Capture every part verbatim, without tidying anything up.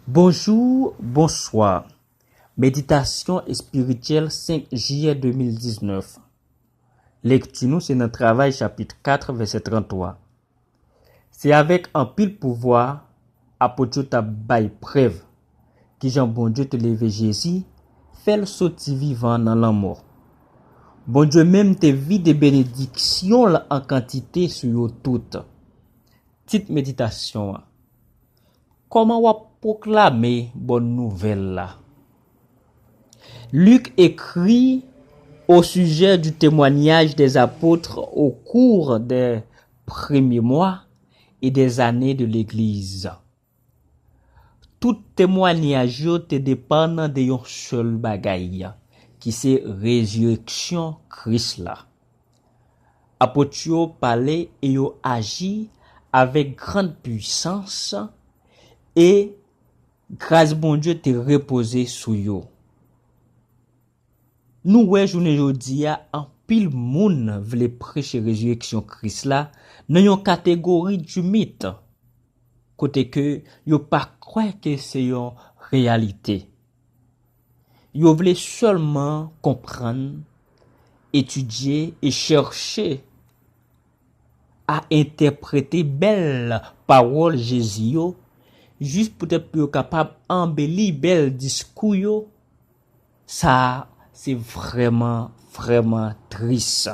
Bonjou, bonswa. Meditasyon espirityèl senk jiyè de mil diznèf. Lekti nou se nan Travay chapit kat, vèsè tranntwa. Se avèk anpil pouvwa apot yo t ap bay prèv kijan Bondye te leve Jezi, fè l soti vivan nan lanmò. Bondye menm te vide benediksyon l an kantite sou yo tout. Tit meditasyon an: Kòman w ap pwoklame bòn nouvèl la? Luc écrit au sujet du témoignage des apôtres au cours des premiers mois et des années de l'Église. Tout temwanyaj yo te depann de yon sèl bagay, ki se rezireksyon Kris la. Apot yo pale e yo aji avèk grann pwisans, e gras Bondye te repoze sou yo. Nou wè jounen jodi a, anpil moun vle preche rezireksyon Kris la nan yon kategori di mit, kote ke yo pa kwè ke se yon reyalite. Yo vle sèlman konprann, etidye e chèche a entèprete bèl pawòl Jezi yo, jis poutèt pou yo kapab anbeli bèl diskou yo. Sa a, se vrèman, vrèman tris.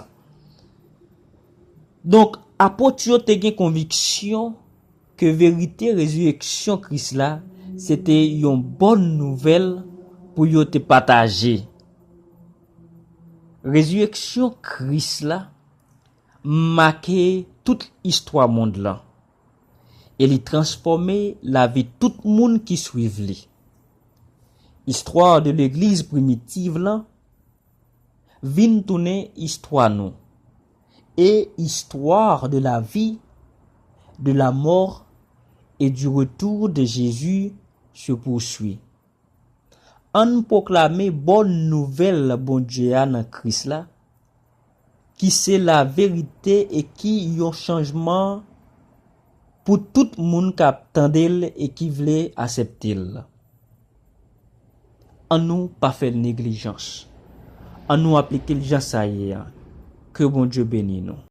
Donk, apot yo te gen konviksyon ke verite rezireksyon Kris la, se te yon bòn nouvèl pou yo te pataje. Rezireksyon Kris la make tout istwa mond lan, e li transfòme lavi tout moun ki swiv li. Istwa de legliz primitiv lan vin tounen istwa nou, et histoire de la vie, de la mort et du retour de Jésus se poursuit. Ann pwoklame bòn nouvèl Bondye a nan Kris la, ki se laverite e ki yon chanjman pou tout moun k ap tande l e ki vle aksepte l. Annou pa fè l neglijans. Annou aplike l jan sa ye a. Ke Bondye beni nou.